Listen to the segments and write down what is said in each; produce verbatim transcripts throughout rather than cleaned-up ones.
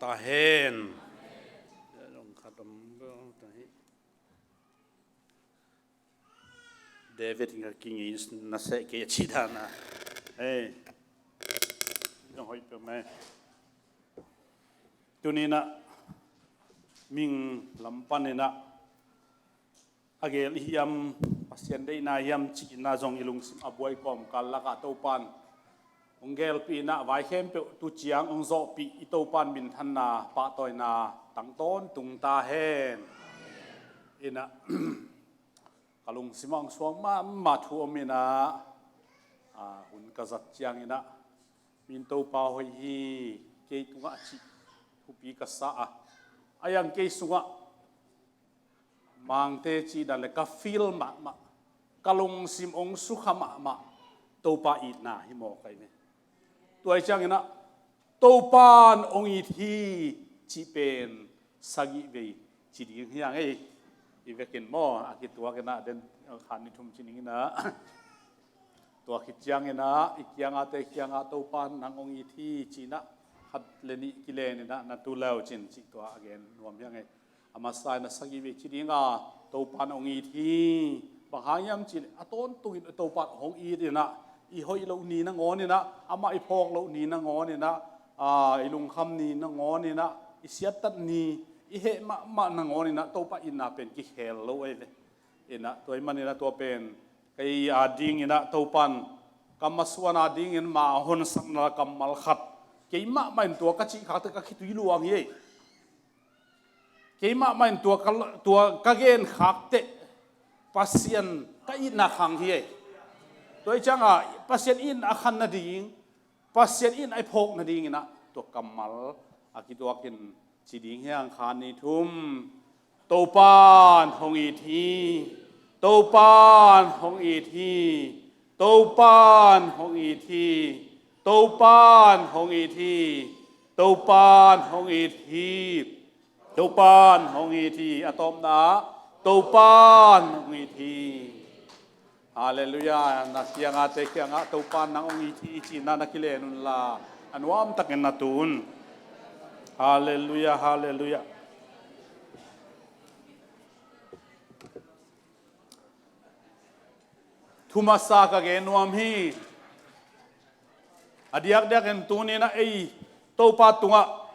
A hen. David in ka kingei na seh kei a ci dan a. Hei. Zong hoih peuh mai. Tuni in ah ming lam pan in ah a gel i hiam, Pasian deihna hiam cihna zong i lungsim a buai kawmkal lakah Topan hong gelpih in ah vai khempeuh tu ciang hong zawhpih i Topan minthanna pahtawina tang tawntung ta hen. In ah ka lungsim ah hong suak mahmah thu om in ah, a, hun ka zat ciang in ah, "Min Topa hoih hi, kei tungah," cih thupi ka sa a, a iang kei sungah Mangte cih dan le ka feel mahmah, ka lungsim hong sukha mahmah Topa itna hi mawk ahi ve. Tua hi ciang in ah Topan hong it hi cih pen sagih vei ci ding hi hang ei. I vekin maw, a kituak in ah den khan ni thum ci ning in ah, tua khit ciang in ah i kiangah te kiangah Topan nang hong it hi ci in ah khat le nih kilen in ah na tu leu cin cih tua a gen nuam hi hang ei. A masa in ah sagih vei ci ding a, Topan hong it hi. Bang hang hiam cih leh a tawntung in Topan hong it in ah, i hoih loh ni nangawn in ah, amah i phawk loh ni nangawn in ah, a, i lungkham ni nangawn in ah, i siattat ni, i heh mahmah nangawn in ah Topa itna pen kikhel lo ahi ve. In ah tua ahih man in ah tua pen kei a ding in ah Topan ka masuan a ding in mah a honsakna kammal khat, kei mahmah in tua ka cih khak teh ka khitui luang hi ei. Kei mahmah in tua ka, tua ka gen khak teh Pasian ka itna khang hi ei. Tua hi ciang a Pasian itna a khan nading, Pasian itna i phawk nading in ah tua kammal a kituak in ci ding hi hang khan ni thum. Topan hong it hi. Topan hong it hi. Topan hong it hi. Topan hong it hi. Topan hong it hi. Topan hong it hi. A tawpna, Topan hong it hi. Halleluiah. Na kiangah te kiangah Topan nang hong it hi cihna na kilen unla, a nuamtakin na tun. Halleluiah, halleluiah. Thu masa ka gen nuam hi. A diakdiakin tuni in ah ei Topa tungah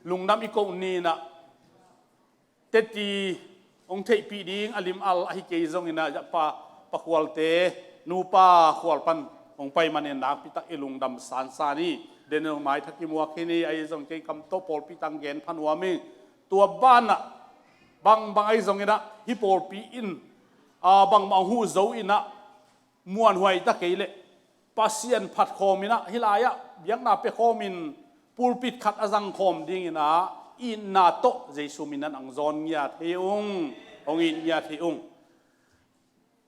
lungdam i koh ni in ah, teti hong theihpih ding a lim al ahi kei zong in ah, pa, pa Khualte, nupa Khual pan hong pai man in nakpi tak i lungdam sansan hi. Daniel Mai Thak i muak hi ni, ahi zong kei kam tawh pawlpi tang gen pha nuam hi. Tua ban ah bangbang ahi zong in ah hih pawlpi in, a, bangmah hong huh zo in ah muanhuai ta kei leh Pasian phat khawm in ah hih lai ah biakna pia khawm in pulpit khat a zang khawm ding in ah itna tawh Jesu min in ah hong zawn ngiat hi ung, hong it ngiat hi ung.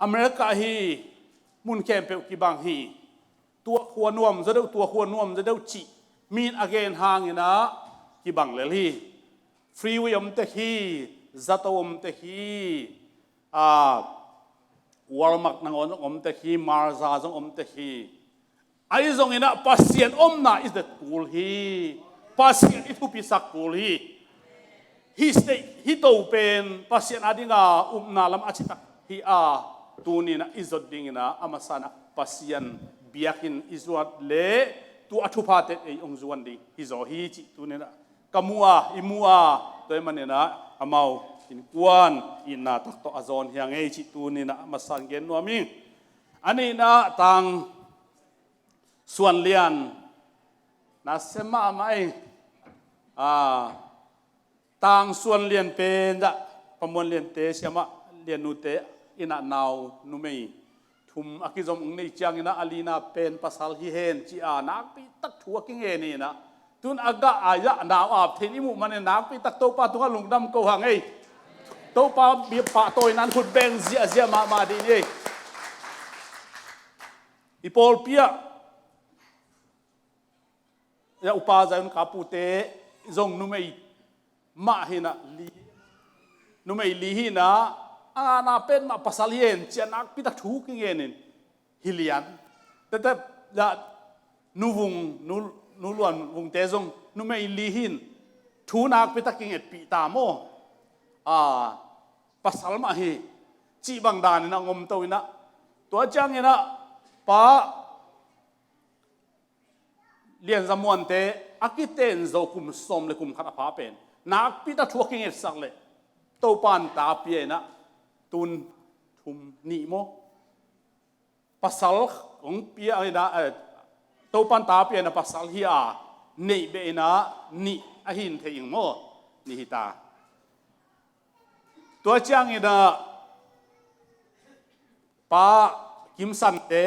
America hi, mun khempeuh kibang hi. Tua khua nuam zaw deuh, tua khua nuam zaw deuh cih mi in a gen hang in ah kibang lel hi. Freeway om tek hi, zato om tek hi, a, Walmart nangawn zong om tek hi, Marza zong om tek hi. Ahi zong in ah Pasian omna i zat kul hi. Pasian i thupisak kul hi. Hih state, hih to pen Pasian a ding a upna lam a citak hi a, tuni in ah i zot ding in ah a masa in ah Pasian biakinn i zuat leh tua a thupha teng ei hong zuan ding hi zaw hi cih tuni in ah ka mu a, i mu a, tua ahih man in ah amau innkuan itna tak tawh a zawn hi hang ei cih tuni in ah a masa in gen nuam ing. A nihna tang Suan Lian, na sem mahmah ei. A, tang Suan Lian pen dah Pa Muan Liante siamah Lian nute in ah nau numei thum a kizom ung nei ciang in ah a lina pen pasal hi hen ci a nakpi tak thu a kingen in ah, tun a gah a yah nau ap thei in i muh man in nakpi tak Topa tungah lungdam ko hang ei. Topa bia pahtawina in khut beng ziahziah mahmah dih ni ei. I pawlpi ah, ya, Upa Zion Kapute zong numei mah hi in ah, li, numei li hi in ah, a na pen mah pasal hi hen ci a nakpi tak thu kingen in hi lian. Tete, ya, Nu Vung, Nu, Nu Luan Vungte zong numei li hi in, thu nakpi tak kingetpih ta maw? A, pasal mah hi cih bang danin a ngomto inah, tua ciangin ah Pa Lian Za Muante a kiten zo kum sawm le kum khat a pha pen nakpi tak thu a kingetsak leh Topan ta pia inah tun thum nih maw? Pasal hong pia inah, eh, Topan ta pia inah pasal hi a, neih beh inah nih a hin thei ing maw? Nih hi ta. Tua ciangin ah Pa Kim Sante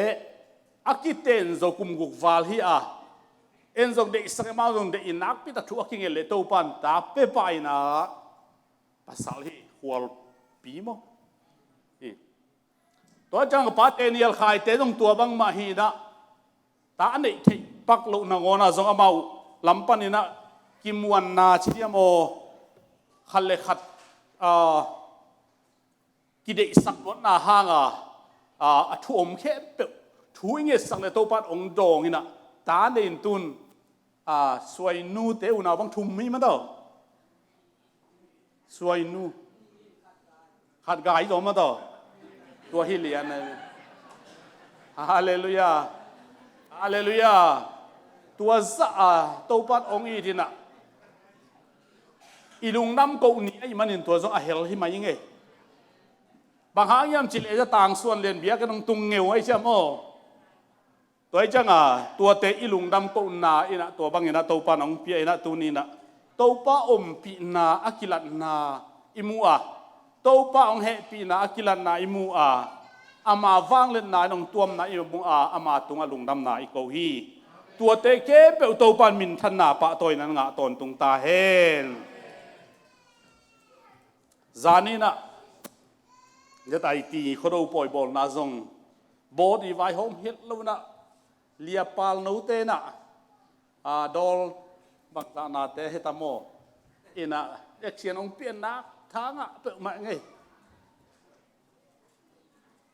a kiten zo kum guk val hi a, en zong deihsak, amau zong deih in nakpi tak thu a kinget leh Topan ta pia pah inah pasal hi, khualpi maw? Hi. Tua ciang a Pa Tenial Khaite zong tua bangmah hi inah, ta a neih theih pak loh nangawn ah zong amau lam panin ah kimuanna ci diam aw, khat le khat, ah, kideihsak luatna hang a, ah, a thu om khempeuh thu i ngetsak leh Topan hong dawng inah ta nei in tun, ah, suainute unau bang thum hi mah tawh. Suainu. Khat gai zaw mah tawh. Tua hi lian a. Halleluiah. Halleluiah. Tua zah a Topan hong it inah i lungdam koh ni ahih manin tua zong a hel hi mai ing ei. Bang hang hiam cih leh a tangsuan lian biakinn hong tung ngeu ahi ciam aw. Tua hi ciang a, tuate i lungdam kohna inah tua bangin ah Topan hong pia inah tuni inah Topa ompihna a kilatna i mu a, Topa hong hehpihna a kilatna i mu a, ama vangliatna in hong tuamna i mu a, ama tungah lungdamna i ko hi. Tuate khempeuh Topan minthanna pahtawina ngah tawntung ta hen. Zan inah Z I T Khuado pawi bawlna zong bawt i vaihawm het lo inah, liapal note inah, a, dawl bangzahnate heta maw? Inah action hong pianna tha ngah peuhmah ngei.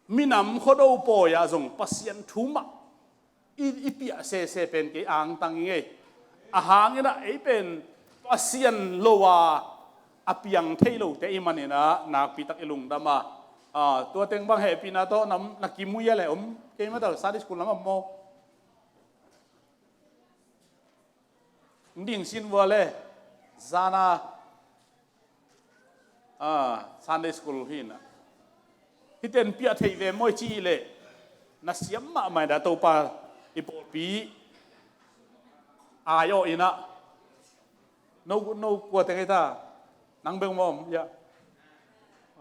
Minam Khuado pawi ah zong Pasian thu mah i, i piah sese pen kei angtang i ngei. A hang inah ei pen Pasian lo a, a piang thei lote i hih manin ah nakpi tak i lungdam a. Ah, tua teng bang hehpihna tawh na, na kim uh hia leh om kei mah tawh Sunday school lam ah maw? Ding sin vua le zana, ah, Sunday school hi inah. Hih ten piah theih ve maw i cih leh na siam mahmah inah Topa i pawlpi ai awh inah. No, no kua teng hi ta? Nang beng maw om? Ya.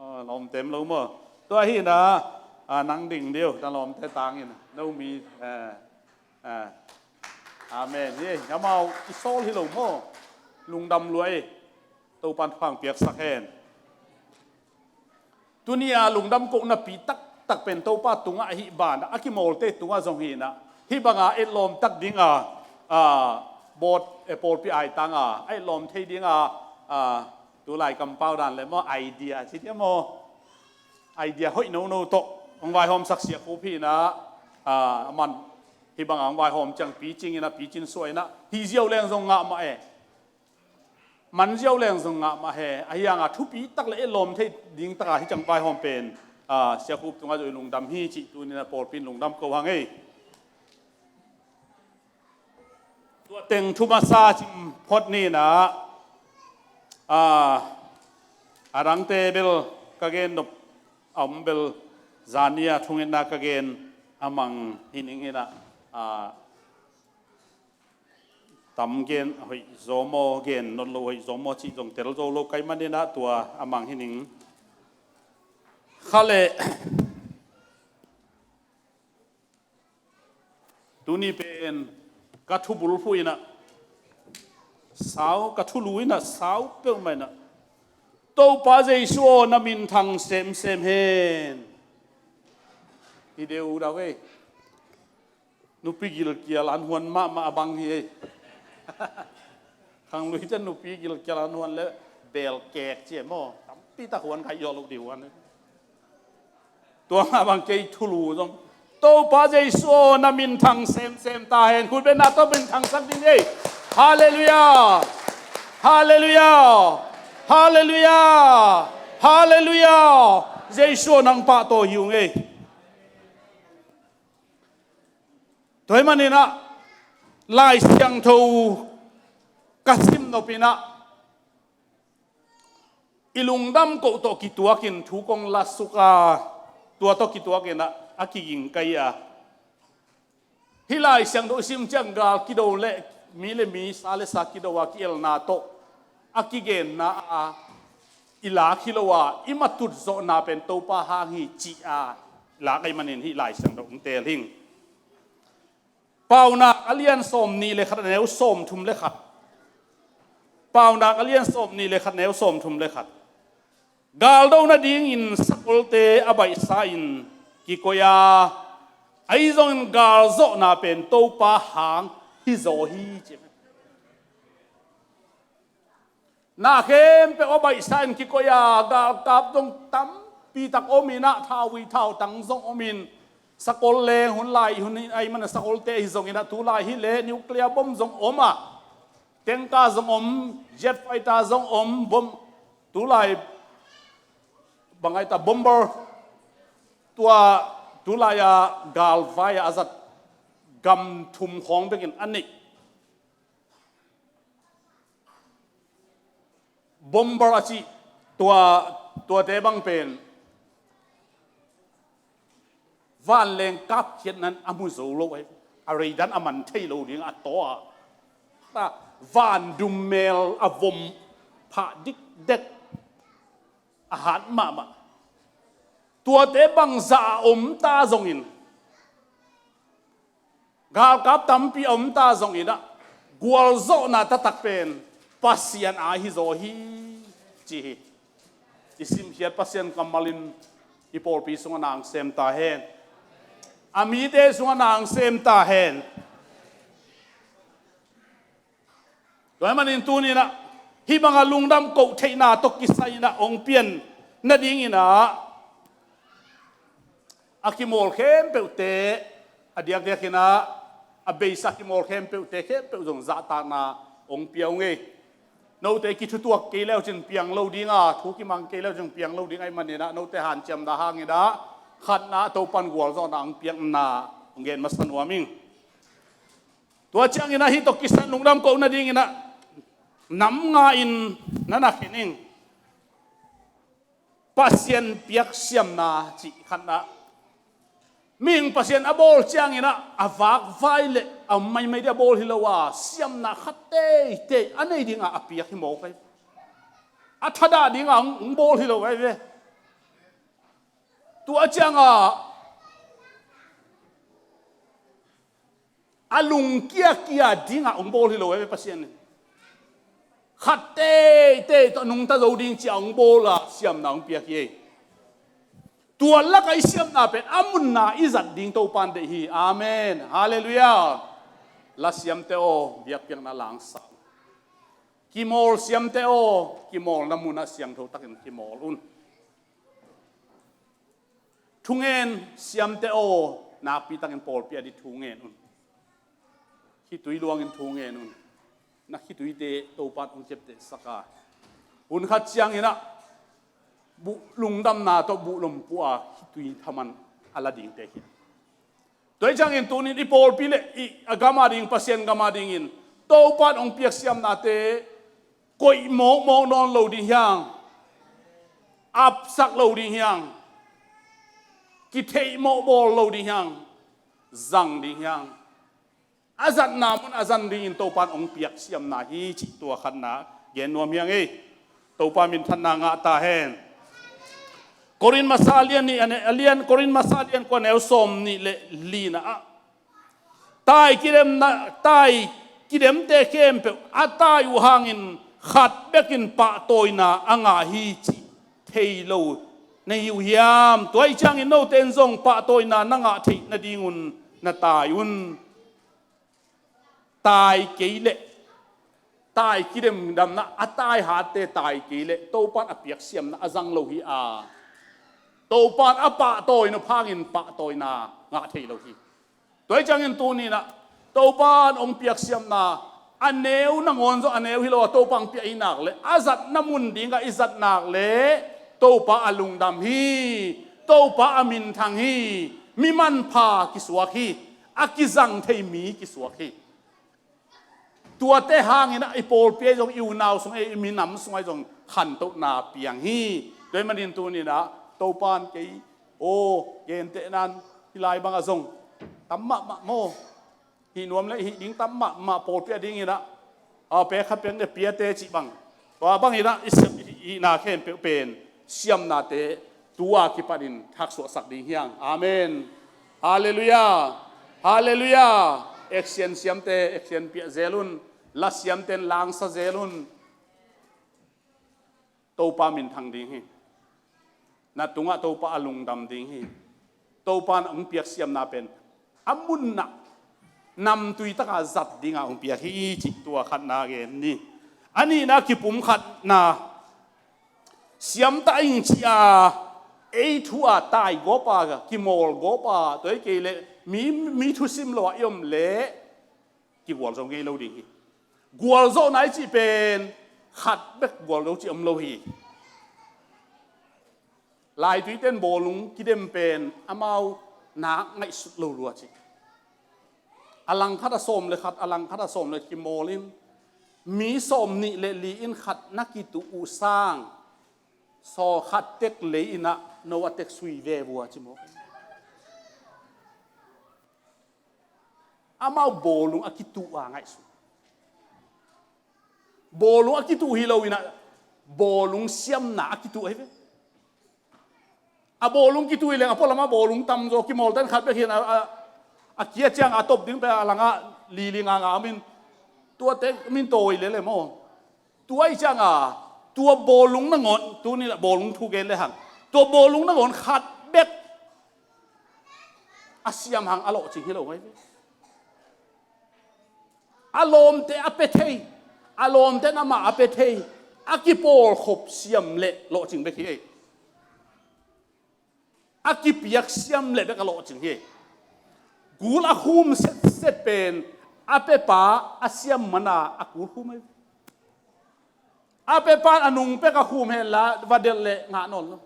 Ah, lawmte om lo maw? Tua hi inah, ah, nang ding dih uh, na lawmte tangin. No mi, eh, eh. Amen. Hi, amau i sawl hi lo maw? Lungdam lua hi. Topan thupha piaksak hen. Tuni a lungdam kohna pi taktak pen Topa tungah ahih banah a kimawlte tungah zong hi inah, hih banga etlawm tak dinga, a, bawt, e, pawlpi aitanga a etlawm thei dinga, a, tulai kampau dan le maw, idea ci dia maw, idea hoih nono tawh hong vaihawmsak Sia Khup hi inah, a, aman hih banga hong vaihawm ciang picing inah, picin suah inah, hih ziau leng zong ngah mah e. Man ziau leng zong ngah mah he, ahi hanga thupi tak le etlawm thei ding taka hih ciang vaihawm pen, a, Sia Khup tungah zong i lungdam hi cih tuni inah pawlpi in lungdam ko hang ei. Tua teng thu masa cim phot ni inah, a, a dangte bel ka gen nop a om bel zan ni a thungetna ka gen a mang hi ning inah, a, tam gen hoih zaw maw, gen not lo hoih zaw maw cih zong tel zo lo ka hih man inah tua a mang hi ning. Kha le, tuni pen ka thubulphuh inah sau, ka thulu inah sau peuhmah inah, Topa Jesu aw, na minthang semsem hen. I deu dau ei. Nupi gilkial an huan mahmah a bang hi ei. Khangluite nupi gilkial an huan le belkek ci e maw? Tampi tak huan kha, i awh loh dih huan. Tua mah bang kei thulu zong, Topa Jesu aw, na minthang semsem ta hen. Khut bengna tawh minthangsak ding ei. Halleluiah. Halleluiah! Halleluiah! Halleluiah! Jesu nang pahtawi hi ung ei. Tua ahih maninah Lai Siangtho ka sim nopinah i lungdam koh tawh kituakin thu kong lasuk a, tua tawh kituakinah a kiging ka hi a. Hih Lai Siangtho i sim ciang gal kido le mi le mi, sa le sa kido a ki-elna tawh a kigenna a i lak hi lo a, i matut zawhna pen Topa hang hi ci a i lak ahih manin hih Lai Siangtho hong teel hing. Paunak a lian sawm nih le khat, a neu sawm thum le khat. Paunak a lian sawm nih le khat, neu sawm thum le khat. Galdo nadingin sakolte a baihsa-in kikoih a, ahi zongin galzawhna pen Topa hang hi zaw hi ci. Na khempeuh a baihsa-in kikoih a, galkap zong tampi tak om inah, thauvui thautang zong om in, sakol leng hun lai hun ahi mana sakolte ahi zongin ah, tulai hileh nuclear bomb zong om a, tanker zong om, jet fighter zong om, bomb, tulai bang ahi ta, bomber, tua tulai a galvai a a zat gam thum khawng bekin a neih. Bomber a cih tua, tuate bang pen vanleng kapkhiatna in a mu zo lo ahi, a radar in a man thei lo ding a taw a, ta, van dummel a vom phah dikdek, a hat mahmah. Tuate bangzah a om ta zongin, galkap tampi a om ta zongin ah, gualzawhna taktak pen Pasian aa hi zaw hi ci hi. I simkhiat Pasian kammal in i pawlpi sungah na hong sem ta hen. A mite sungah na hong sem ta hen. Tua ahih manin tuni-in ah, hih banga lungdam koh theihna tawh kisai-in ah hong pian nadingin ah, a kimawl khempeuhte, a diakdiakin ah, a beisa kimawl khempeuhte khempeuh zong zahtakna hong pia ung ei. Note kithutuak kei leucin piang lo ding a, thu kimang kei leucin piang lo ding ahih manin ah, note hanciamna hangin ah, khatna ah Topa'n gualzawhna hong piakna hong gen masa nuam ing. Tua ciangin ah hih tawh kisai-in lungdam koh nadingin ah nam nga-in na na khen ing. Pasian piak siamna cih khatna. Mihing Pasian a bawl ciangin ah a vakvai le a maimai ding a bawl hi lo a, siamna khat teitei a nei dingah a piak hi mawk ahi. A thadah dingah hong, hong bawl hi lo ahi ve. Tua ciangah a lungkiakia dingah hong bawl hi lo ahi ve Pasian in. Khat teitei tawh nungta zo ding ci-a hong bawl a, siamna hong piak hi ei. Tua lakah i siamna pen a munna i zat ding Topa'n deih hi. Amen. Halleluiah. Lasiamte aw, biakpiakna la hong sa. Kimawl siamte aw, kimawlna munah siangtho takin kimawl un. Thungen siamte aw, nakpi takin pawlpi adingin thungen un. Khitui luangin thungen un. Na khituite Topa'n hong ciaptehsak a, hun khat ciangin ah buh lungdamna tawh buh lom pua khitui thaman a la dingte hi. Tua hi ciangin tuni-in i pawlpi le i a gam ading, Pasian gam adingin Topa'n hong piak siamnate koih mawkmawk nawn lo ding hiang, apsak lo ding hiang, kitheih mawkbawl lo ding hiang, zang ding hiang. A zatna mun a zang dingin Topa'n hong piak siamna hi cih tua khatna gen nuam hiang ei. Topa minthanna ngah ta hen. Korin masa lian nih, a lian, Korin masa lian kua, neu sawm nih le lina ah, tai kidemna, tai kidemte khempeuh a tai uh hangin khat bekin pahtawina a ngah hi cih thei lo na hi uh hiam? Tua hi ciangin note in zong pahtawina na ngah theih nadingun na tai un. Tai kei leh, tai kidemdamna a tai hatte tai kei leh Topa'n a piak siamna a zang lo hi a, Topa'n a pahtawi nop hangin pahtawina ngah thei lo hi. Tua hi ciangin tuni-in ah Topa'n hong piak siamna A neu nangawn zawh a neu hi lo a, Topa hong piah i nak leh a zatna mun dingah i zat nak leh Topa a lungdam hi. Topa a minthang hi. Mi manpha kisuak hi. A kizang thei mi kisuak hi. Tuate hangin ah i pawlpi ah zong, i unau sung ah, i minam sung ah zong khantohna piang hi. Tua ahih manin tuni-in ah Topa in kei, aw, gentehna in hih lai bangah zong tam mahmah maw? Hih nuam le hih ding tam mahmah pawlpi ah dingin ah, a, pek khat pek nih piate cih bang, tua bangin ah i siam, i, i na khempeuh pen siamnate tu-a kipanin thaksuahsak ding hi hang. Amen. Halleluiah. Halleluiah. Action siamte action piah zel un. La siamte in la sa zel un. Topa minthang ding hi. Na tungah Topa a lungdam ding hi. Topa in hong piak siamna pen a munah namtui takah zat dingah hong piak hi, cih tua khatna gen ni. A nihna, kipumkhatna. Siamta ing ci-a ei thu-a taigawp a, kimawlgawp a, tua hi kei leh mi, mi thusim lo-ah i om leh kigualzo ngei lo ding hi. Gualzawhna i cih pen khat bek gualzo cih om lo hi. Laituite'n bawlung kidem pen amau nak ngaihsut lo lua cih. A langkhat ah sawm le khat, a langkhat ah sawm le kimawl in, mi sawmnih le li in khat na kituh uh sang, sawm khat tek lei in ah no a tek sui ve vua ci maw. Amau bawlung a kituh a ngaihsun. Bawlung a kituh hi lo in ah, bawlung siamna a kituh ahi ve. A bawlung kituh hi leng a pualam ah bawlung tamzaw, kimawlte'n khat bek hi in a, a, a kia ciang a top ding pen a langah lili nganga om in, tuate min tawi lele maw. Tua ahih ciangin tua bawlung nangawn, tuni-in ah bawlung thu gen le hang, tua bawlung nangawn khat bek a siam hang a lawhcing hi lo ngai ve. A lawmte a pia thei, a lawmte'n amah a pia thei, a kipawlkhop siam leh lawhcing bek hi ei. A kipiak siam leh bek a lawhcing hi. Gul a khum setset pen a piapa a siam man a, a gul khum hi. A piapa in a nung pek a khum hen la, va delh leh ngah nawn lo.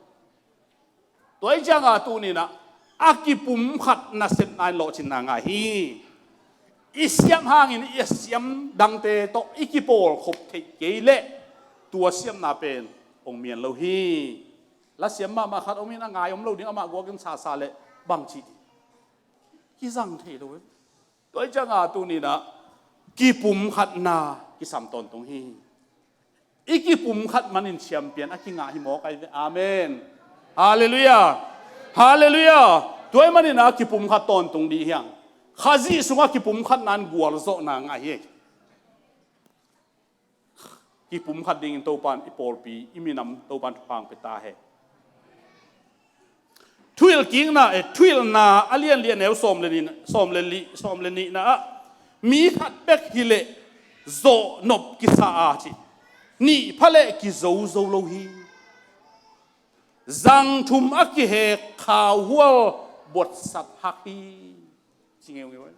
Tua ahih ciangin tuni-in ah a kipumkhat nasepna in lawhcinna ngah hi. I siam hangin i a siam dangte tawh i kipawlkhop theih kei leh tua siamna pen hong mian lo hi. La siam mahmah khat om in a ngai om lo ding, amah guak in sasa leh bang ci ding. Kizang thei lo hi. Tua ahih ciangin tuni-in ah kipumkhatna kisam tawntung hi. I kipumkhat manin champion a kingah hi mawk ahi ve. Amen. Halleluiah. Halleluiah. Tua ahih manin ah kipumkhat tawntung ding hi hang. Khazih sungah kipumkhatna in gualzawhna ngah hi. Kipumkhat dingin Topa in i pawlpi, i minam Topa in thupha hong pia ta hen. Thuhilhkikna, eh, Thuhilhna a lian li a neu sawm le nih, sawm le li, sawm le nihna ah, mi khat bek hi leh zawhnop kisa a ci. Nih pha leh kizozo lo hi. Zang thum a kihek khauhual buatsat hak hi. Ci ngeungeu.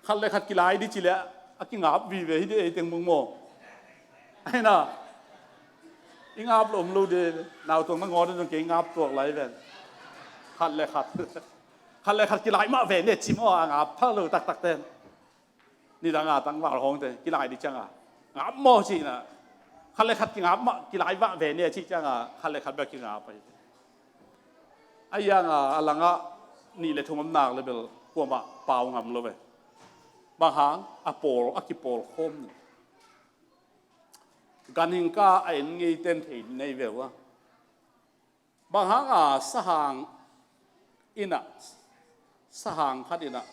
Khat le khat kilai dih ci leh a kingap vive hi dih ei teng bang maw. Ahi na. I ngap lo om lo dih, nautang na ngawt dih zong kei ngap tuak lai ven. Khat le khat. Khat le khat kilai mah ve ne ci maw, a ngap pha lo taktak ten. Nidang a tangval hawngte kilai dih ciangin ngap maw ci na. Khat le khat kingap mah, kilai mah ve ne ci ciangin khat le khat bek kingap ahi. A iang a, a langah nih le thum om nak le bel kuamah pau ngam lo ve. Bang hang a pawl, a kipawl khawm ni. Ganhing ka a en ngei ten thei nei ve ua. Bang hang a sahang in ah, sahang khat in ah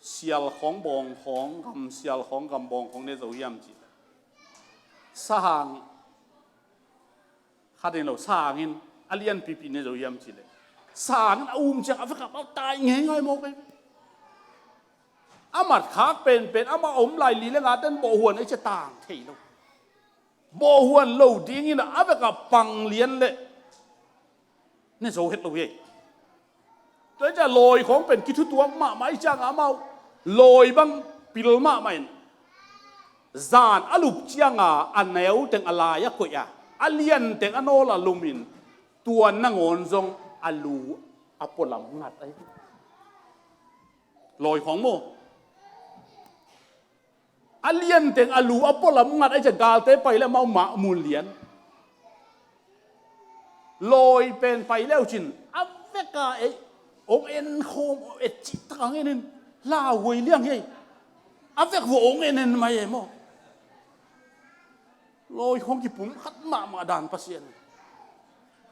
sial khawng bawng khawng, gam sial khawng gam bawng khawng ne zo hiam ci. Sahang khat in lo, sahang in a lianpipi ne zo hiam ci leh, sahang in a um ciang a vekap a tai ngeingai mawk ei. A matkhak penpen amah a om lai li le nga ten bawhhuan ei ci a tang thei lo. Bawhhuan lo dingin a vekap pang lian leh ne zo het lo hi. Tua hi ciah lawi khawng pen kithutuak mahmah i ciangah amau lawi bang pil mahmah in zan a lup ciangah a neu teng a lai a koih a, a lian teng a nawl a lumin tua nangawn zong a lu a pualam ngat ahi. Lawi khawng maw? A lian teng a lu a pualam ngat ahi ciah galte pai le amau mah mun lian. Lawi pen pai leu cin a veka ei ong en khawm et cih takang enin lauhuai liang hi ei. A vek vua ong en en mai ei maw? Lawi khawng kipum khat mahmah dan Pasian.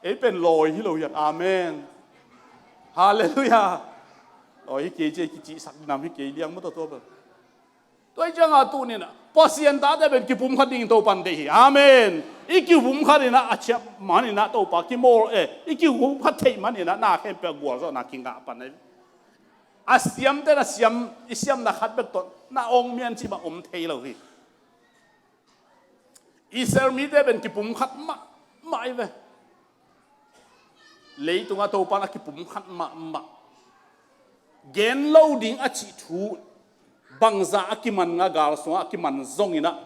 Ei pen lawi hi lo hiang. Amen. Halleluiah. Lawi hi kei ci ei kicihsak nam hi kei liang maw tua tua bel. Tua hi ciangah tuninah Pasian tate pen kipum khat dingin Topan deih hi. Amen. I kipum khat inah a ciap maninah Topa kimawl e, i kipum khat theih maninah na khempeuh a gualzawhna kingah pan ahi. A siamte na siam, i siamna khat bek tawh na ong mian cih bang om thei lo hi. Israel mite pen kipum khat mahmah ahi ve. Leitungah Topan a kipum khat mahmah. Gen lo ding a cih thu bangza a kiman nga gal sungah a kiman zonginah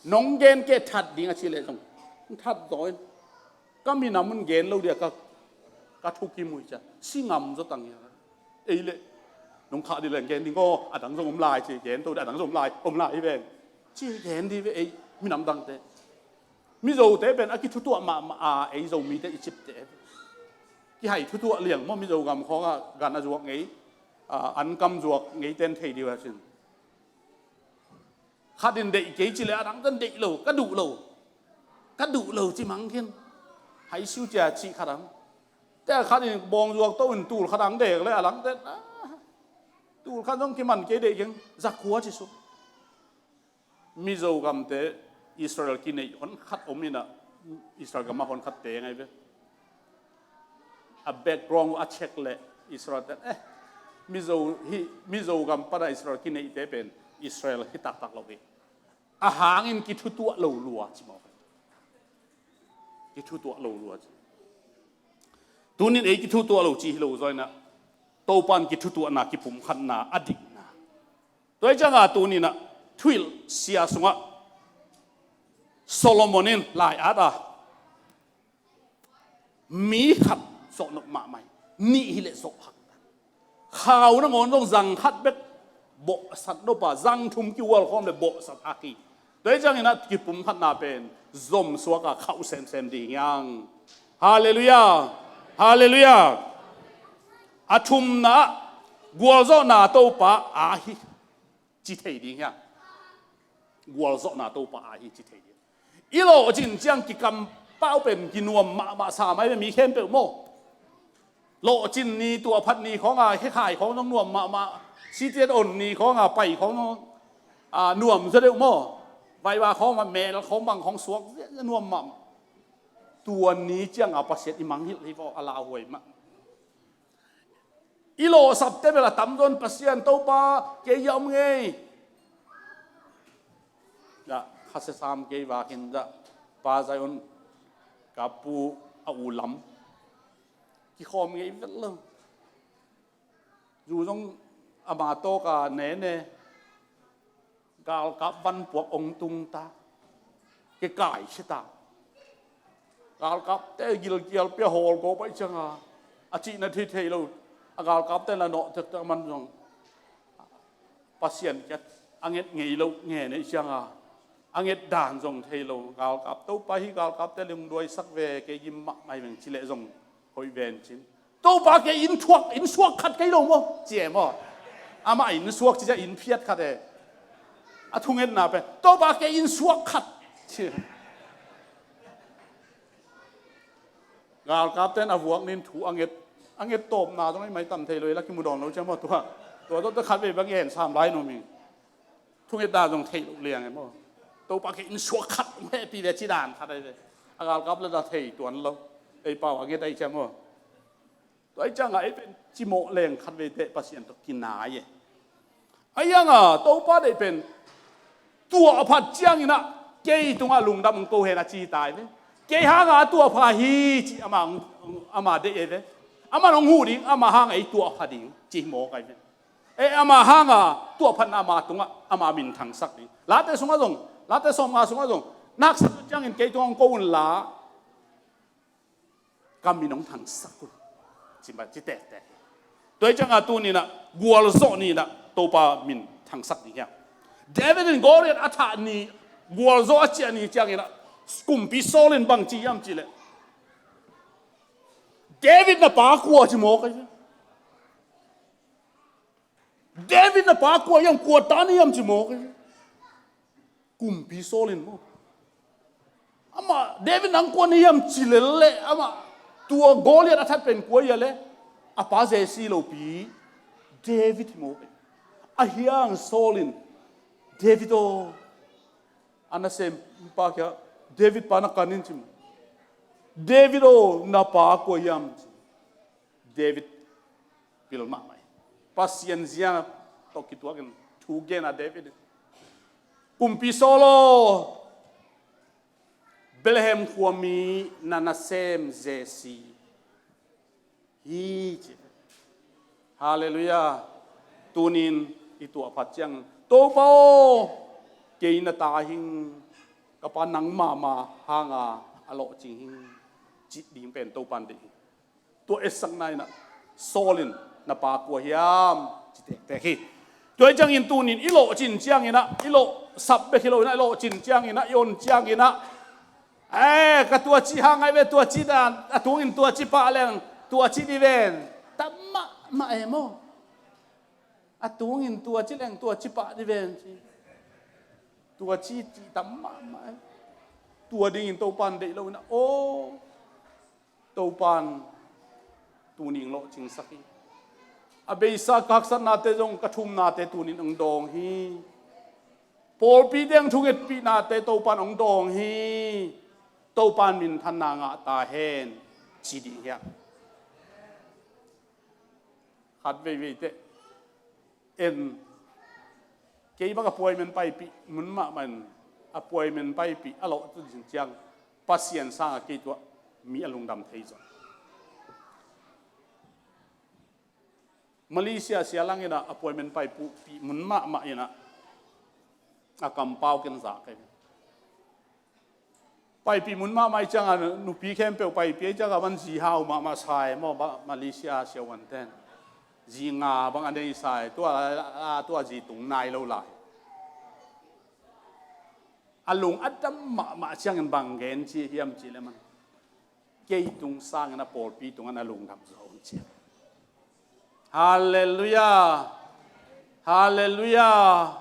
nong gen kei that ding a cih leh zong that zaw in ka minam un gen lo dia ka, ka thukim uh hi ciah si ngam zaw tang hi. Ei leh nong khah dih leng gen ding aw, a dang zong om lai ci gen to dih, a dang zong om lai, om lai hi veng ci gen dih ve ei minam dangte. Mizote pen a kithutuah mahmah a ei Zomite i cipte kihai thutuah liang maw? Mizo gam khawngah gan a zuak ngei, a, ankam zuak ngei ten thei dih uh a cin. Khat in deih kei ci le a dang ten deih lo, ka duh lo, ka duh lo ci mang khin. Hai siu cia cih khat ang. Te a khat in bawng zuak to in tul khat ang dek le a lang ten, ah, tul khat zong kiman kei deih keng, zakua ci suk. Mizo gamte Israel kineih hon khat om inah Israel gamah hon khat teng ahi ve. A background a check leh Israel ten eh Mizo hi, Mizo gam pana Israel kineihte pen Israel hi taktak lo hi. A hangin kithutuah lo lua ci maw? Kithutuah lo lua ci. Tunin ei kithutuah lo ci hi lo zaw inah Topan kithutuahna kipumkhatna a dikna. Tua hi ciangah tuninah thuhilh sia sungah Solomon in lai-at a mi khat zawh nop mahmah hi. Nih hileh zawh hak. Khau nangawn zong zang khat bek bawhsat nop a, zang thum kihual khawm le bawhsat hak hi. Tua hi ciangin a kipumkhatna pen zomsuak a khauh semsem ding hiang. Halleluiah. Halleluiah. A thumna ah gualzawhna Topa aa hi ci thei ding hiang. Gualzawhna Topa aa hi ci thei ding. I lawhcin ciang kikampau pen kinuam mahmah sa mai ve mi khempeuh maw? Lawhcin ni, tuahphat ni khawnga khekhai khawng zong nuam mahmah. Sitian on ni khawnga pai khawng zong, a, nuam zaw deuh maw? Vaiva khawng mah, mel khawng bang khawng suak ziahziah nuam mahmah. Tua ni cianga Pasian i mangngilh hi vaw a lauhuai mah. I lawhsapte bel a tamzaw in Pasian Topa kei a om ngei. Dah khasia sam kei vakin dah Pa Zion ka pu a u lam kikhawm ngei vet lo. Zu zong ama tawka nene galkap vanpuak ong tungta kikai khita. Galkapte gilkial pia hawl ko paih cianga a cihna thei thei lo. A galkapte la nawh tektek man zong Pasian kiat a nget ngei lo nge neih cianga a nget dan zong thei lo. Galkap Topa hi galkapte lungduaisak ve kei gim mahmah hi veng cileh zong hoih ven cin. Topa kei inn thuak, inn suak khat kei lo maw? Ci e maw? Amah inn suak ci cia inn phiat khat e. A thungetna pen Topa kei inn suak khat ci. Galkapten a vuak nin thu a nget, a nget tawpna zong ei mai tam thei lo i la kimu dawn lo cia maw tua. Tua tawh khat vei bang i hen sam lai nuam ing. Thungetna zong theih loh liang e maw? Topa kei inn suak khat hong hehpih ve ci dan khat ahi ve. A galkap le na thei tuan lo. Ei pau a nget ahi cia maw? Tua ahi cianga ei pen cimawh leng khat veiteh Pasian tawh kinai e. Ahi cianga Topa deih pen tuah a phat cianginah kei tungah lungdam hong ko hen a ci tai ve. Kei hanga a tuah pha hi ci ama, ama deih e ve. Amah hong huh ding, amah hanga ei tuahpha ding, ci hi maw kai ve. Eh, amah hanga tuahphatna ama tungah ama min thangsak ding. Late sungah zong, Late sawmnga sungah zong, na haksa ciangin kei tungah hong ko unla, ka min hong thangsak un, ci mah, ci tektek. Tua hi ciangah tuni-in ah gualzawh ni-in ah Topa min thangsak ding hiam? David in Goliath a thah ni, gualzawh a ciah ni ciangin ah kumpi Saul in bang ci hiam cih leh, David na pa kua, ci maw kai ve. David na pa kua hiam, kua ta na hiam, ci maw kai ve. Kumpi Saul in maw. Amah, David nang kua na hiam ci lel leh, amah tua Goliath a that pen kua hia leh, a pa Jesse lopi David hi maw kai. Ahih hang Saul in, David aw, a nasempa kiangah, David pa na kan in, ci maw. David aw, na pa kua hiam, ci. David pil mahmah hi. Pasian zia tawh kituakin thu gen a David in, kumpi Saul aw, Bethlehem khuami na nasem Jesse hi, ci. Halleluiah. Tuni-in i tuahphat ciang, Topa aw, kei na ta hing, ka pa nang mahmah hanga a lawhcing hing, cih ding pen Topa in deih hi. Tua etsakna in ah Saul in, na pa kua hiam, ci tektek hi. Tua hi ciangin tuni-in i lawhcin ciangin ah, i lawhsap bek hi lo-in ah, i lawhcin ciangin ah, i on ciangin ah, eh, ka tuaci hang ai ve, tuaci dan, a tungin tuaci pah leng tuaci dih ven, tam mahmah e maw. A tungin tuaci leng tuaci pah dih ven, ci. Tuaci cih tam mahmah e. Tua dingin Topa in deih lo-in ah, aw, Topa in tuni-in hong lawhcingsak hi. A beisa ka haksatnate zong, ka thumnate tuni-in hong dawng hi. Pawlpi teng thungetpihnate Topa in hong dawng hi. Topa in minthanna ngah ta hen, ci ding hiam? Khat veivei teh en, kei bang appointment paipih mun mahmah in, appointment paipih a lawh tu ciang, Pasian sangah kei tuah mi a lungdam thei zaw. Malaysia sia langin ah appointment paipih mun mahmah in ah, a kampau ken za kai. Paipih mun mahmah i ciangah, nupi khempeuh paipih i ciangah, man zi hau mahmah sai maw, ba, Malaysia siavuanten. Zi nga bang a nei sai, tua, a, tua zi tung nai lo lai. A lung a dam mahmah ciangin bang gen ci hiam cih leh man, kei tung sangin a pawlpi tungah na lungdam zaw un ci. Halleluiah. Halleluiah.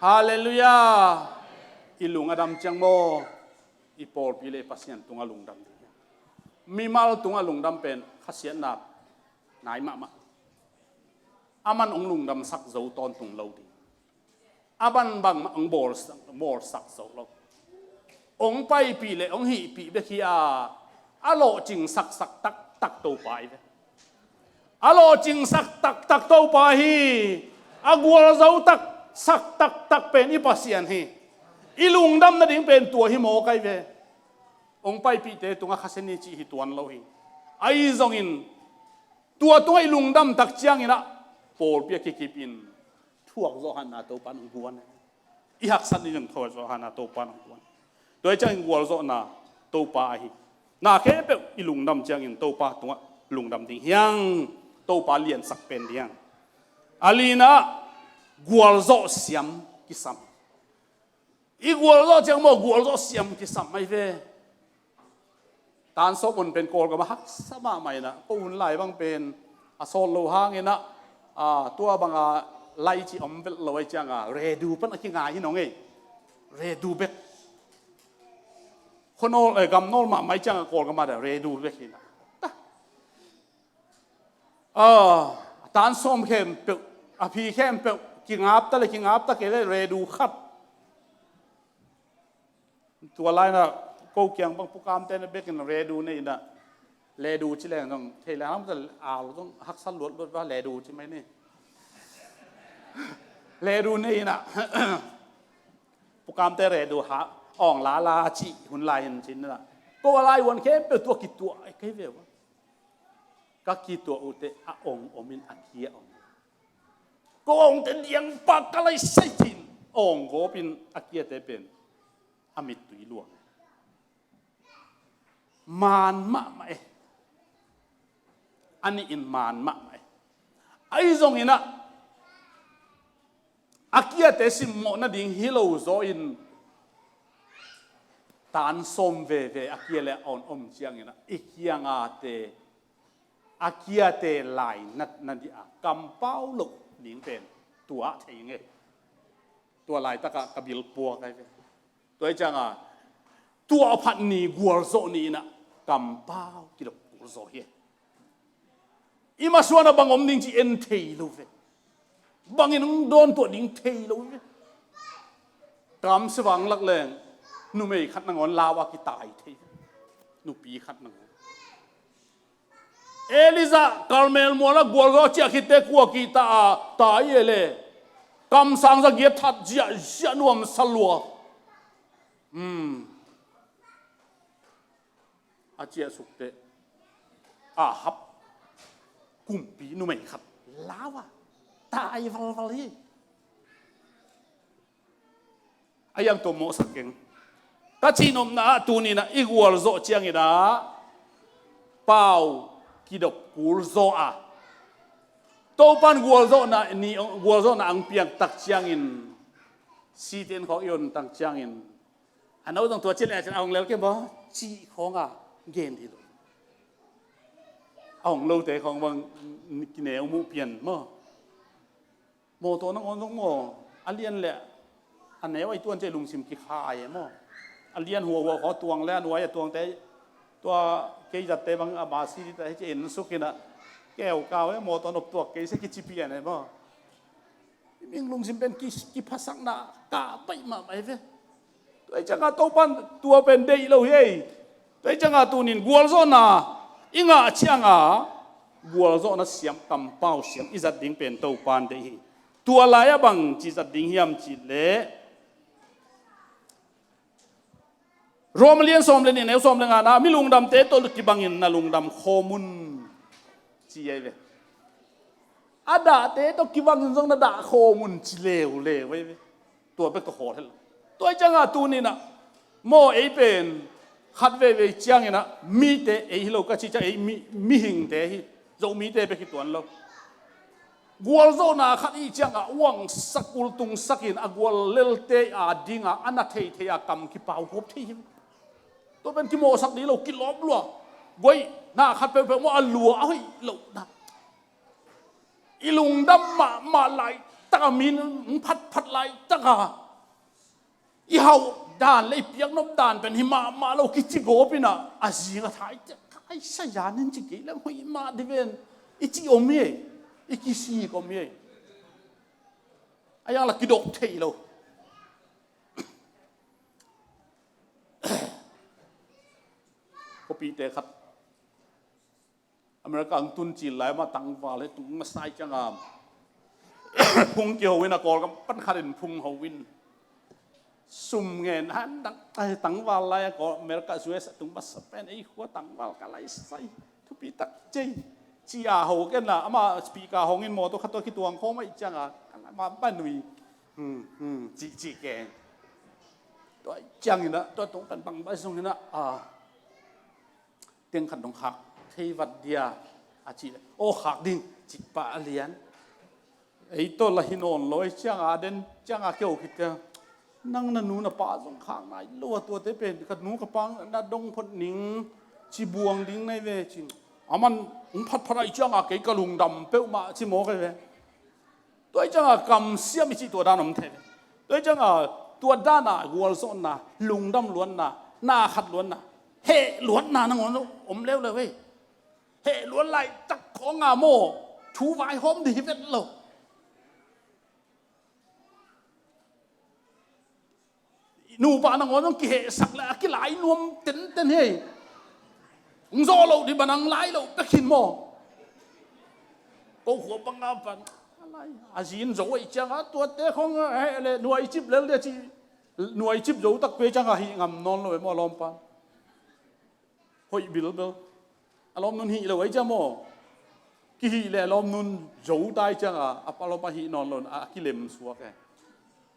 Halleluiah. I lung a dam ciang maw, i pawlpi le i Pasian tungah lungdam ding. Mimal tungah lungdam pen khasiatna nai mahmah. Aman hong lungdamsak zo tawntung lo ding. A bangbang mah hong bawlsak, bawlsak zo lo. Hong paipih le hong hihpih bek hi a, a lawhcingsaksak taktak Topa hi ve. A lawhcingsak taktak Topa hi. A gualzo taksak taktak pen i Pasian hi. I lungdam nading pen tua hi maw kai ve. Hong paipihte tungah khasia ni cih hi tuan lo hi. Ahi zongin tua tungah i lungdam tak ciangin ah pawlpi a kikipin thuak zawh hanna Topa in hong guan. I haksat ni zong thuak zawh hanna Topa in hong guan. Tua hi ciangin gualzawhna Topa ahi. Na khempeuh i lungdam ciangin Topa tungah lungdam ding hi hang. Topa liansak pen ding hi hang. A lina, gualzawh siam kisam. I gualzawh ciang maw, gualzawh siam kisam ahi ve. Tan sawm hun pen Kawlgam ah haksa mahmah in ah, ko hun lai bang pen a sawt lo hangin ah, a, tua banga lai ci om velh lo ahi cianga redu pan a kingai hi nong ei. Redu bek. Khuanawl, eh, gamnawl mahmah ahi cianga Kawlgam ah redu bek hi na. A, tan sawm khempeuh, a phi khempeuh kingap ta le, kingap ta kei le redu khat. Tua lai-in ah ko kiang bang pukamte na bekin redu nei in ah, ledu ci leng zong thei leng, lam ta al zong haksa luatluat va, ledu ci mai ni. Ledu nei in ah, pukamte redu ha, awng lala ci hun lai in cin in ah, ko a lai vuan khempeuh tua kituah kei ve va. Ka kituah uhte a ong omin a kia ong. Ko ongte diang pak ka lai sai cin ong gawpin a kiate pen a mittui luang. Maan mahmah e. A nih in maan mahmah e. Ahi zongin ah a kiate simmawh nading hi lo zaw in tan sawm veve a kia le a on om ciangin ah i kiangate a kiate lainat nadih a kampau loh ding pen tua thei nge. Tua laitakah ka bilpuak ai ve. Tua i cianga tua phat ni gualzawh ni inah kampau kidop kul zaw hi. I masuan a bang om ding ci en thei lo ve. Bangin hong dawn tuah ding thei lo ve. Kamsia vang lak leng numei khat nangawn lau a kitai thei ve. Nupi khat nangawn. Elijah Karmel muala gualzawh ciah khitte kua kihta a tai e le kamsang za giat that ziahziah nuamsa lua. A ciah sukte Ahab kumpi numei khat lau a tai valval hi. A iang tua mawhsak keng. Ka cihnopna ah tuninah i gualzawh cianginah pau kidop kul zaw a Topan gualzawhna ni gualzawhna ang piangtak ciangin siten khawk i ontak ciangin a no zong tua ci le cin a hong lel ke maw cih khawnga gen hi lo. A hong lote khawng bang kineu muh pian maw? Mawtaw nangawn zong maw a lian le a neu a i tuan cia i lungsim kikhai e maw? A lian huahua khaw tuang le a nuai a tuangte tua kei zatte bang a masi dita hi cia en sukinah keu kau e mawtaw nop tuak kei sia kici pian e maw? Himing lungsim pen ki- kiphasakna kah baih mahmah hi ve. Tua i cianga Topan tua pen deih lo hi ei. Tua i cianga tunin gualzawhna i ngah cianga gualzawhna siam kampau siam i zat ding pen Topan deih hi. Tua lai-ah bang ci zat ding hiam cih leh Rom lian sawm le nih neu sawm le ngana mi lungdamte tawh kibangin na lungdam khawm un ci ei ve. A dahte tawh kibangin zong na dah khawm un ci leuleu ei ve. Tua bek tawh khawl hel lo. Tua i cianga tuninah maw ei pen khat veivei cianginah mite ei hi lo ka ci ciang ei mi- mihingte hi. Zomite bek hi tuan lo. Gualzawhna khat i ciangah uangsak ultungsakin a gual lelte a dinga a na theithei a kam kipau huap thei hi. Tua pen kimawhsak dih lo kilawp lua. Guai na khat peuhpeuh maw a lua a hoih lohna i lungdam mahmah laitaka min phatphat laitaka i hauh dan le i piaknop dan pen hi mahmah lo kici gawpinah a zinga thai cia kai sayanin ci kei lem hoih mah diven i ci om hi ei. I kisik om hi ei. A iangla kidok thei lo. Khawpite khat America ang tun cil lai mah tangval he tung masa i cianga phung kiho in a Kawlgam pan khatin phung ho in sum ngen han dang ai tangval lai a Kawl America U S a tung masa pen ei khua tangval ka lai sai thupi tak cei ci a ho ken la ama speaker hong in mawtaw khat tua kituang khawm a i cianga ka la ma banui hmm hmm ci ci keng tua i ciangin a tua tung pan bang bai sung in a a Teng khat dong khak thei vat dia a cih le aw khak ding cih pah a lian. Ei tawh la hi nawn lo ei cianga a den cianga keu khit tia nang na nu na pa zong khak nai lo a tuate pen ka nu ka pa na dong phot ning ci buang ding nai ve cin a man hong phatphat a i cianga kei ka lungdam peuhmah ci mawk ei ve. Tua i cianga kamsiam i cih tua dan om thei ve. Tua i cianga tua dana gualzawhna lungdam luatna na khat luatna heh luatna nangawn om leuleu ei. Heh luat laitak khawnga maw thu vaihawm dih hi vet lo. Nupa nangawn zong kihehsak le a kilai nuam tenten hi. Hong zawh loh dih banang lai loh bek hin maw? Ko khua banga pan a zin zo aih cianga tuate khong a heh le nuai cip lel dia ci nuai cip zo tak pe cianga hih ngam nawn lo e maw a lawmpa? Hoih bilbel a lawm nun hih lo aih cia maw? kihih leh lawm nun zo tai cianga a palom a hih nawn lo in a kilem suak e.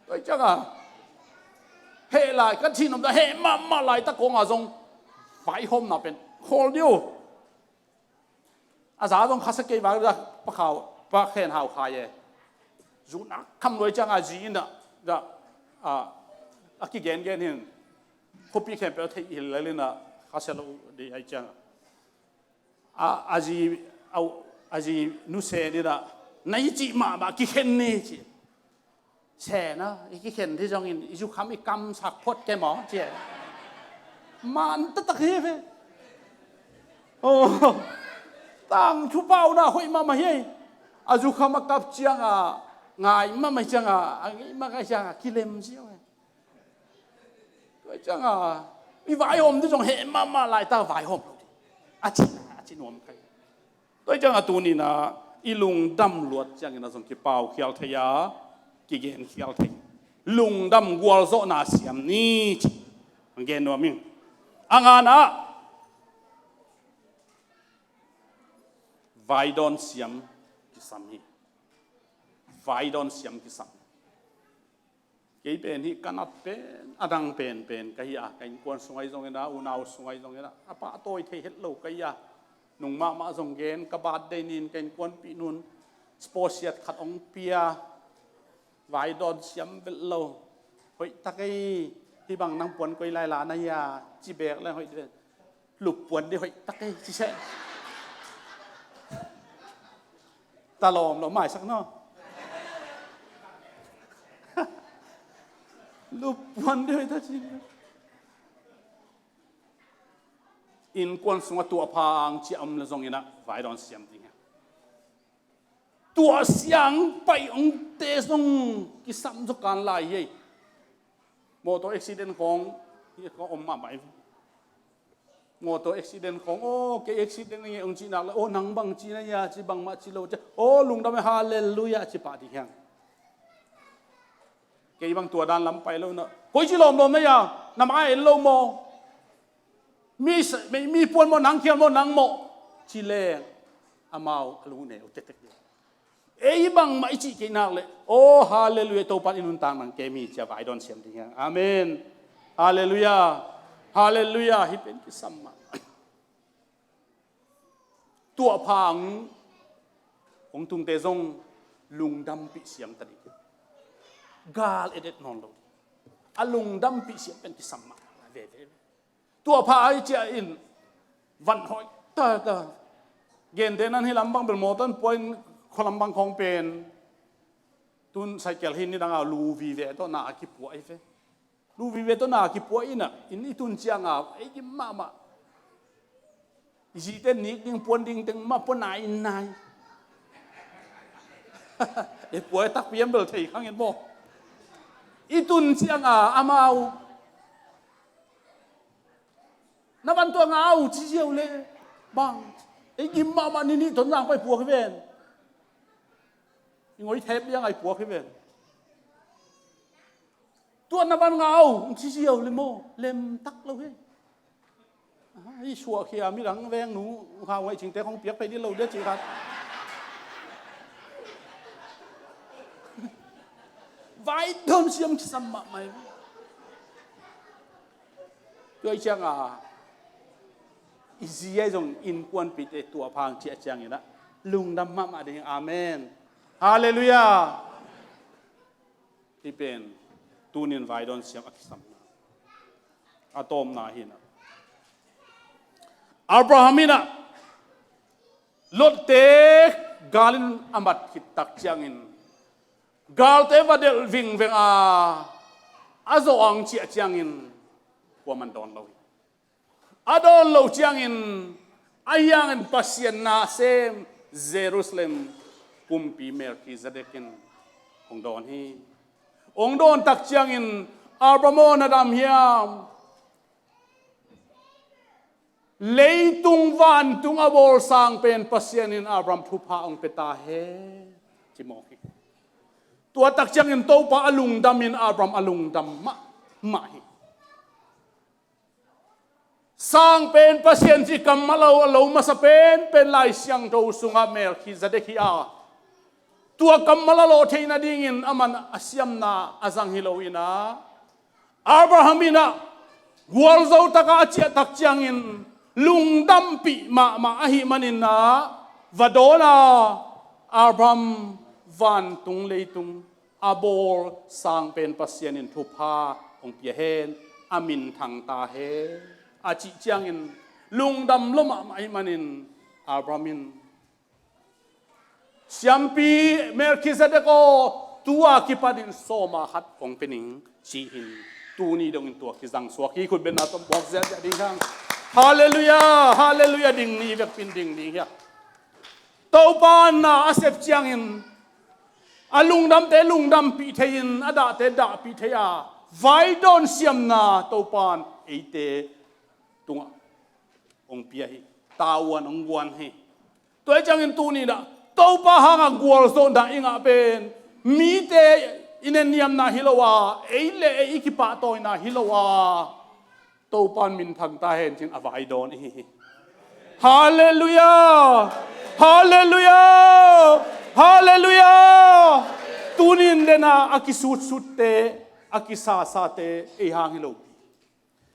Tua cianga heh lai ka thih nop ta heh mahmah laitak kawnga zong vaihawmna pen khawl dih uh. A za zong khasia kei vang a pakhau pakhen hau khai e. Zun a kham luai cianga a zi in a, a, a kigengen hin khuapi khempeuh a theih hilh lel in a khasia lo dih ai cianga a, a zi, a, a zi nusen in a na i cih mahmah kikhen ni ci. Sen a i kikhen dih zongin i zukham i kamsak phot ke maw ci. Man taktak hi ve. Oh, tang thupauna hoih mahmah hi. A zukham a kap cianga ngai mahmah cianga a ngeih mahmah cianga kilem ziau e. Tua cianga i vaihawm dih zong heh mahmah laitak vaihawm lo dih. A ci, a ci nuam kai. Tua cianga tunina i lungdam luat ciangin a zong kipaukhial thei a, kigenkhial thei. Lungdam gualzawhna siam ni ci. Ang gen nuam ing. A ngana ah vaidawn siam kisam hi. Vaidawn siam kisam. Kei pen hi ka nat pen a dang penpen ka hi a, ka innkuan sung ahi zongin a, unau sung ahi zongin a, a pahtawi thei het lo ka hi a. Nung mahmah zong gen ka birthday ni-in ka innkuanpih nun sport siat khat hong pia. Vaidawn siam velh lo. Hoih tak ei, hih bang nang puan koi lai la na hi a, ci bek leng hoih dih. Luppuan dih hoih tak ei ci seh. Ta lawm lo maisak no. Luppuan dih hoih tak ci. Innkuan sungah tuahpha ang ci a om le zongin a vaidawn siam ding hi. Tuah siang paih hong te zong kisam zaw kan lai hi. Motor accident khawng hi khawng om mahmah hi. Motor accident khawng, aw kei accident nge hong cih nak le, aw nang bang ci na hia ci, bangmah ci lo ci, aw lungdam e, halleluiah ci pah ding hiang. Kei bang tua dan lam pai lo na, koi ci lawmlawm na hia, na mai en lo maw? Mi, mi puan maw, nang khial maw, nang maw? Ci leng amau a lungneu tektek ding. Ei bangmah i cih kei nak leh, aw halleluiah, Topa in i nuntak nang kem hi ci a vaidawn siam ding hiang. Amen. Halleluiah. Halleluiah. Hih pen kisam mah. Tuahpha ang hong tungte zong lungdampih siam ta ding. Gal edet nawn lo. A lungdampih siam pen kisam mah veve. Tuahpha ai ciah in van hoih tata. Gente nan hi lam bang bel mawtaw in puain khualam bang khawng pen. Tun cycle hi nidang a lu vive tawh na a kipuah hi ve. Lu vive tawh na a kipuah in a inn i tun ciang a ei gim mahmah. I zite nik ding puan ding teng mah puan nai in nai. E puai takpi em bel thei khang in maw. I tun ciang a amau na van tua ngau ci ziau le bang. Ei gim mahmah ni nih ton zang pai puak hi ven. I ngoi thep liang ai puak hi ven. Tua na van ngau ci ziau le maw, lem tak lo hi. Ai suah khia midang veng nu hau ngaih cingte khong piak pai dih lo dia ci khat. Vai dom siam kisam mahmah hi. Tua i ciang a i zi ai zong innkuanpihte tuahpha ang ciah ciangin a lungdam mahmah ding. Amen. Halleluiah. Hih pen tunin vaidawn siam a kisamna a tawpna hi na. Abraham in a Lotte gal in a mat khit tak ciangin galte va delh vingveng a a zawh ang ciah ciangin kuaman dawn lo hi. A dawn loh ciangin a hiangin Pasian na sem Jerusalem kumpi Melkhizedek in hong dawn hi. Hong dawn tak ciangin Abraham aw na dam hiam? Leitung vantung a bawlsang pen Pasian in Abraham thupha hong pia ta hen ci mawk hi. Tua tak ciangin Topa a lungdam in Abraham a lungdam mahmah hi. Sang pen Pasian cih kammal a lo masa penpen Lai Siangtho sungah Melkhizedek hi a, tua kammal a lawh theih nadingin aman a siamna a zang hi lo in ah, Abraham in ah gualzo takah a ciah tak ciangin lungdampih mahmah ahih manin ah va dawn a, Abraham vantung leitung a bawl sang pen Pasian in thupha hong pia hen, a minthang ta hen, a cih ciangin lungdam lua mahmah ahih manin Abraham in, "Siampi Melkhizedek aw, tu-a kipanin sawma khat hong pia ning," ci-in tuni dongin tua kizang suak hi. Khut bengna tawh buak ziahziah ding hi hang. Halleluiah, halleluiah, ding ni, i vekpi in ding ding hi a. Topa in na a sep ciangin a lungdamte lungdampih thei-in a dahte dahpih thei a, vaidawn siamna Topa in eite tungah hong pia hi. Tavuan hong guan hi. Tua hi ciangin tuni in ah Topa hangah gualzawhna i ngah pen mite i nenniamna hi lo a, ei le ei i kipahtawina hi lo a, Topa in minthang ta hen ci-in a vaidawn i hi hi. Halleluiah! Halleluiah! Halleluiah! Tuni in den a, a kisutsutte, a kisasate ei hang hi lo.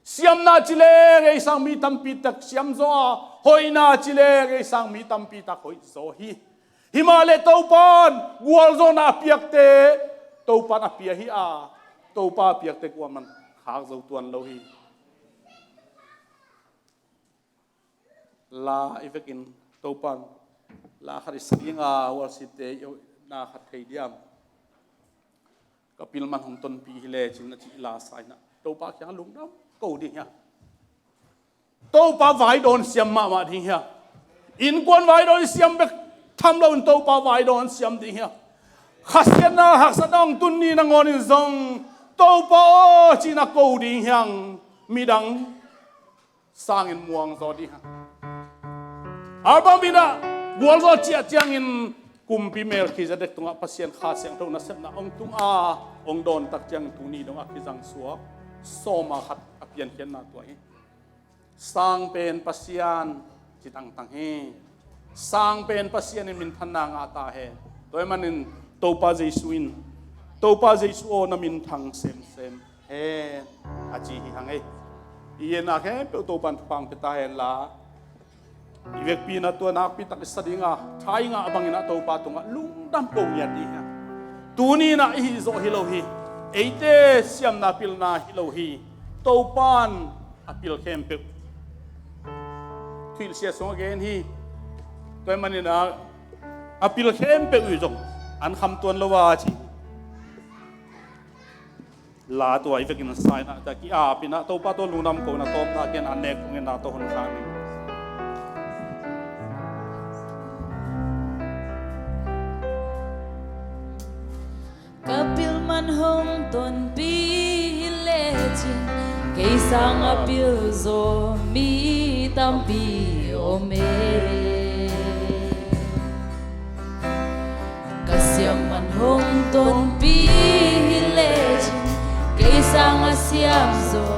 Siamna ci leng ei sang mi tampi tak siam zaw a, hoihna ci leng ei sang mi tampi tak hoih zaw hi. Himahleh Topa in gualzawhna a piakte Topa in a pia hi a, Topa a piakte kuaman khak zo tuan lo hi. La i vekin Topa in la khat i sa ding a, worshipte i na khat thei diam? Ka pil man hong tonpih hi lecin a cih la sa in ah Topa kiangah lungdam ko ding hi a. Topa vaidawn siam mahmah ding hi a. Innkuan vaidawn siam bek tham loin Topa vaidawn siam ding hi a. Khasiatna haksatna hong tun ni nangawnin zong Topa aw ci-in a ko ding hi hang. Midang sangin muang zaw ding hi hang. Abraham in ah gualzo ciah ciangin kumpi Melkhizedek tungah Pasian Kha Siangtho nasepna hong tung a, hong dawn tak ciangin tuni dongah kizang suak sawma khat a piankhiatna tua hi. Sang pen Pasian ci tangtang hi. Sang pen Pasian in minthanna ngah ta hen. Tua ahih manin Topa Jesu in, "Topa Jesu aw, na minthang semsem hen," a ci hi hang ei. I genna khempeuh Topa in thupha hong pia ta hen la, i vekpi in ah tua nakpi tak i sa ding a, tha i ngah bangin ah Topa tungah lungdam ko ngiat ding hi hang. Tuni in ah i hih zawh hi lo hi. Eite siamna pilna hi lo hi. Topa in a pil khempeuh thuhilhsia sungah gen hi. Tua ahih manin ah a pil khempeuh uh zong an kham tuan lo a ci. La tua i vekin sa in ah, tua ki-ap in ah Topa tawh lungdam ko in ah tawpna ken an nek tungin na tawh hun khang ning. Ka pil man hong tonpih hi lecin kei sang a pil zaw mi tampi om e. Ka siam man hong tonpih hi lecin kei sang a siam zaw